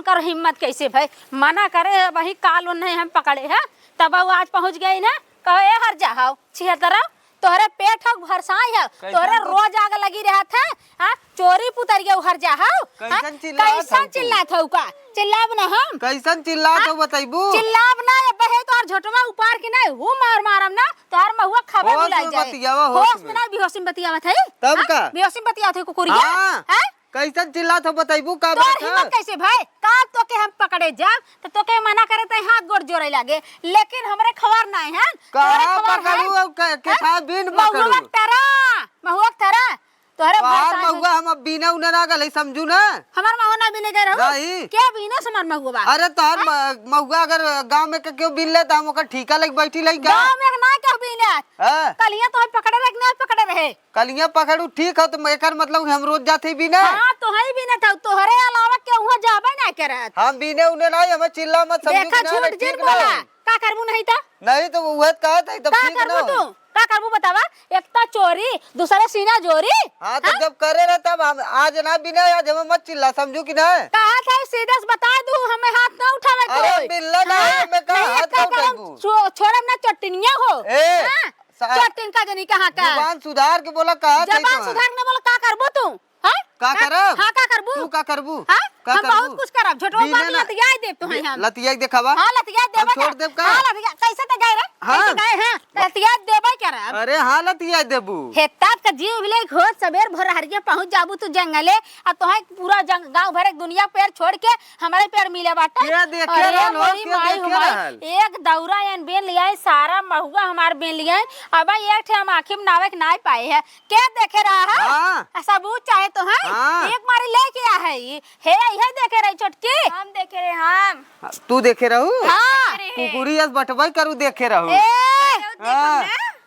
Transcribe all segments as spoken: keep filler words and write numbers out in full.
कर हिम्मत कैसे भई? मना करे, वही काल उन्हें हम पकड़े हैं, तब वो आज पहुँच गई ना, कहो, "ए हर जा हव, छिहत्तरा, तोहरे पेट हक भरसाई है, कैसन तोहरे तू रोज आग लगी रहत है, हाँ, चोरी पुतरिया उहर जा हव, हाँ, कैसन चिल्लात कैसन हव तू? चिल्लात हव का? चिल्लाब ना हम। कैसन चिल्लात हाँ? हव बतैबू? चिल्लाब ना, अब है तोहर झोटवा उपार के ना, हूँ मार मारम ना, तोहर महुआ खाबे होश भुलाई में जाए।" बतियावा, होश होश में में। ना, बेहोशी में बतियावत है। तब हाँ? का? बेहोशी में बतियावत है कुकुरिया। हाँ। हाँ? कैसन चिल्लात हो, बतैबू का तोर बात है? हिम्मत कैसे भई? का तोके हम पकड़े जाब, त तोके मना करे त हाथ गोड़ जोड़े लागे, लेकिन हमरे खबर नाहीं है। कहाँ तोरे खबर है? पकड़ू और क-, के हैं? था बिन महुआ पकड़ू? के तरा, महुआ के तरा, तोहरे तोहार भरोसा है। महुआ हम अब बीने उने ना गले, समझू ना? हमार महुआ ना बीने गए रहो? नहीं। क्या बीने से हमार महुआ बा? अरे तोहार हैं? म-, महुआ अगर गाँव में के केहू बीन ले त हम ओकर ठीका लेके बैठी लई का? गाँव में ना केहू बीने। हाँ। कलिया तो हम पकड़े रहे कि ना पकड़े रहे? कलिया पकड़ू, ठीक हो, तो एकर मतलब कि हम रोज जात ही बीने? हाँ, तो हई बीने था, तोहरे अलावा केहू जाबे ना करत। हम बीने उने नाहीं, हमें चिल्ला मत समझू देखा, कि ना, झूठ ठीक जिन ना बोला। है। का करबू नहीं तो? नहीं तो उहे कहत है, तब का ठीक ना करबू हो। तू? का करबू बतावा? एक तो चोरी, दूसरे सीना जोरी। हाँ, तो हाँ? जब करे रहे तब हम आज ना बीने, आज हमें मत चिल्ला, समझू कि ना? कहा था सीधे से बता दू, हमें हाथ ना उठावे अरे कोई। बिल्ला ना, हाँ? हमें का नहीं, हाथ का ना करम उठाबू? छो-, छोड़ब ना चट्टनिया हो। ए, हाँ? सा-, चट्टिन का जनी कहाँ का? जुबान सुधार के बोला, कहा जबान कही तो है? सुधार के ना बोला, का करबू तू? हाँ? का हाँ? करब? हाँ, का करबू? तू का करबू? हाँ? का हम करबू? बहुत कुछ करब। झोटवा बीने बात ना लतियाई देब तोहे हम। लतियाई देखावा? हाँ, लतियाई हम देबे छोड़ कर। देब का? हाँ, लतिया-, कैसे तो गए रे? हाँ। कैसे गए? हाँ, लतियाई देबे करब। अरे हाँ, लतियाई देबू। हेत्ता का जीव बिले घोट सबेर भोर हरिया पहुँच जाबू तू जंगले, आ तोहे पूरा जंग-, गाँव भर एक दुनिया पेड़ छोड़ के हमारे पेड़ मिले बाटे। के देखे अरे रहल हो, मोरी के माई देखे हमाई, रहल? एक दौरा एन बेन लियाई, सारा महुआ हमार बेन लियाई। अब एक ठे हम आँखी में नावे के नाई पाए है। के देखे रहा है? हाँ। आ सबूत चाहे तो है? हाँ। एक मारी लेके आ है ई। हे, इहे देखे रही छोटकी। हम देखे रहे, हम। तू देखे रहू? हाँ। देखे रहे। कुकुरी अस बटवाई करू देखे रहू। ए! हाँ।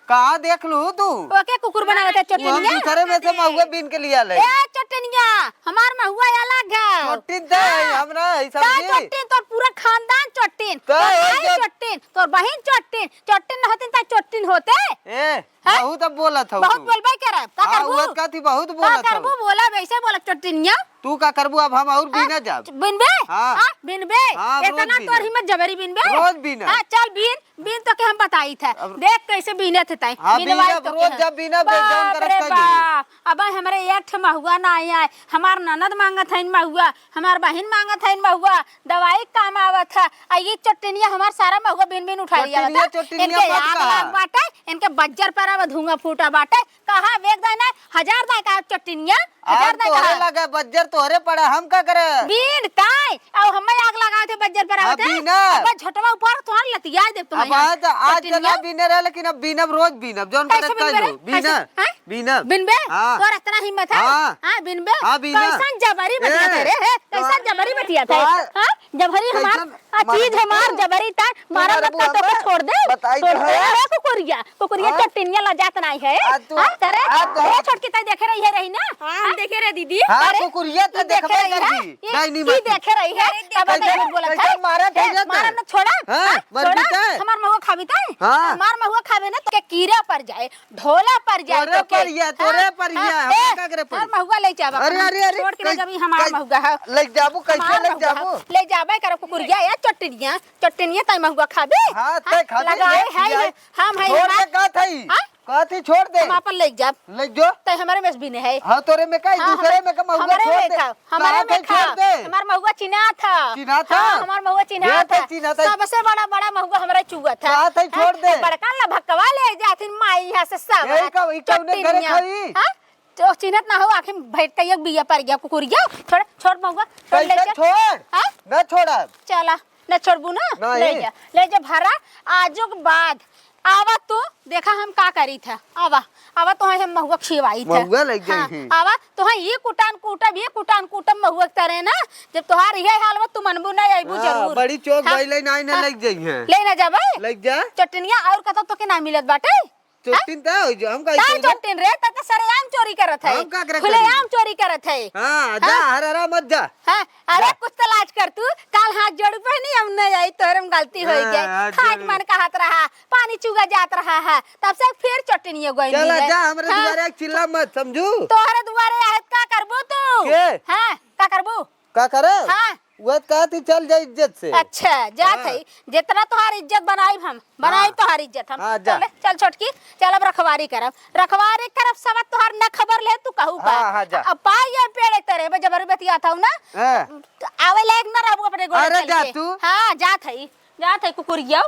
कहाँ देख लू तू? ओके कुकुर बनावत है तू हम चट्टिनिया। दूसरे में से महुआ बीन के लिया ले। ए चट्टिनिया, हमार महुआ अलग है। चट्टिन तो है, हाँ। हम ना है, तो समझी? चट्टिन, तोर पूरा खानदान चट्टिन। तो तोर ये भाई जो चट्टिन, तोर बहिन चट्टिन, चट्टिन न होतिन त चट्टिन होते। ए, हाँ? बहुत अब बोलत हऊ बहुत तू। बोलबे करब। का हाँ, करबू? उहे कहती बहुत का बोलत करबू? हऊ। बोला, वैसे बोला चट्टिनिया। तू का करबू? अब हम और हाँ? बीने जाब। बिनबे? हाँ? हाँ, अब रोज इतना तोर बीने। हिम्मत जबरी बिनबे? रोज बीने। हाँ, चल बीन। बीन तो के हम बताई थे। अब देख कैसे बीने थे ताई। हाँ, बीनवाई बीनब, तो रोज के जब बीनब, जौन बाप करब रे कर लेबे। बाप। अब हमरे एक ठे महुआ ना आए, आए। हमार ननद मांगत हइन महुआ, हमार बहिन मांगत हइन महुआ, दवाई काम आवत है। आ ये चट्टिनिया हमार सारा महुआ बीन बीन उठा लिया चट्टिनिया, बता। चट्टिनिया इनके मत आग कहा। लाग बाटे, इनके बज्जर पर अब धुआं फूटा बाटे। कहा बेग दाई ना, हजार दाई का चट्टिनिया, आज हजार दाई तोहरे कहा। लगे बज्जर तोहरे पड़ा, हम का करे? बीन ताई, अब हमें आग लगावत है बज्जर पर हाँ, आवत है। बीना। अब झटवा ऊपर तोहर लतिया देब तुम्हें अब हम। आज, आज चट्टिनिया। चला बीने रहे, लेकिन अब बीनब रोज बीनब, जौन करे कैसे कह बीनबे लो, रे? बीना। कैसे? हैं? बीनब। बिनबे? हाँ। तोर इतना हिम्मत है? हाँ। हाँ, बिनबे? हाँ, बीनब। कैसन जबरी ए, बतिया थे रे, हे? कैसन तोर जबरी बतिया थे? तोर हाँ? जबरी हमार, कैसन आ, चीज हमार जबरी ता, मारा मत का तोके छोड़ दे। बताई छोड़ तो दे, है। अरे कुकुरिया, कुकुरिया हाँ? चट्टिनिया ला जात नहीं है। आज तू, हाँ? करे? आज तो ए, छोटकी ताई देखे रही है, रही ना? हाँ, हम हाँ? देखे रहे दीदी। हाँ, अरे, कुकुरिया तो ई देखे देखबे रही है? करबी। ई, डाइनी ई माटी। देखे रही है? अरे, तब कैसे, झूठ बोलत कैसे है? मारा ए, ठेला मारा ते? न छोड़ा? हाँ? हाँ? मर छोड़ा? भी ते? हमार महुआ खाबी ते? हाँ। हमार महुआ खाबे ना तो के कीड़ा पड़ जाए। ढोला पर जाए तोरे तो के। पर ये, तोरे हाँ, पर ये, हाँ, हमें ए, का करे पड़ी? हमार महुआ ले जाबा। अरे, अरे, अरे, छोड़ के ले कैस-, जाबी, हमार कैस-, महुआ है। ले जाबू, कैसे हमार ले महुआ जाबू? है। ले जाबे करे कुकुरिया या चट्टिनिया, चट्टिनिया ताई महुआ खाबे। हाँ, हाँ, तै खाबे, लगाए एक है, खियाई। हम है छोड़ हमार। दे, का थई? हाँ? का थी, छोड़ दे। हम आपन ले जाब। ले जो। तै हमारे में से भी नहीं है। हाँ, तोरे में का, हाँ, दूसरे हमारे, में का महुआ हमारे छोड़ में दे। खा, हमारे कहा में थई, खा। छोड़ दे। हमार महुआ चिन्हा था। चिन्हा था? हाँ, हमार महुआ चिन्हा था। चिन्हा था। सबसे बड़ा, बड़ा महुआ हमारा चुआ था। कहा थई, छोड़ दे। बड़का लभकवा ले जाथिन माई यहाँ से सब। यही का, ई कौने घरे चट्टिनिया। खाई? हाँ? तो चिन्हत ना हो, आखिर बैठ के एक बिया पर गया कुकुरिया। छोड़, छोड़ महुआ, छोड़ ले कैसे जा। छोड़? हाँ? ना छोड़ा। चला, ना छोड़बू ना? नहीं। ले जा, ले जा भरा। आजो के बाद आवा तू, देखा हम का करी था। आवा, आवा तोहे हम महुआ खिवाई था। महुआ लग जाई हाँ, ही। आवा तोहे ये कुटान कूटब, ये कुटान कूटब महुआ के तरे ना। जब तोहार ये हाल बा, तू मनबू ना, अइबू हाँ, जरूर। बड़ी चौक हाँ, भाई ले ना, ना हाँ। लग जाई है। ले ना जाबे? लग जा। चट्टिनिया और कतौ तोके ना मिलत बाटे? चोटिन हाँ? त हो जो, हम का का चोरी? चोटिन रे, त, त सरेआम चोरी करत है। हम का करे खुलेआम करी? चोरी करत है। हाँ, जा, हाँ? हर हरा मत जा। हाँ, अरे जा। कुछ तो लाज कर तू, काल हाथ जोड़ू पहनी, हम नहीं आई, तोहरे में गलती हो हाँ, गई। हाथ खाए के जोड़ू। मन कहत रहा, पानी चुगा जात रहा है, तब से फिर चोटिनियो गई चला मिले। जा, हमरे हाँ? दुआरे एक चिल्ला मत, समझू? तोहरे दुआरे आए त का करबू तू? के? हाँ, का करबू? का करे? हाँ। वह कहत ही चल जा इज्जत से। अच्छा, जात हाँ। है, जितना तोहार इज्जत बनाइब हम, बनाइब हाँ। तोहार इज्जत हम। हाँ, जा। चल, चल छोटकी, चल अब रखवारी करब, रखवारी करब, सब तोहार न खबर ले, तू कहू का? हाँ, हाँ, जा। अब पाई ये पेड़े तेरे में जबर बतिया था ना, हाँ। आवे लायक न रहबू अपने गोड़े अरे चल जा के। तू। हाँ, जात है, जात है कुकुरिया।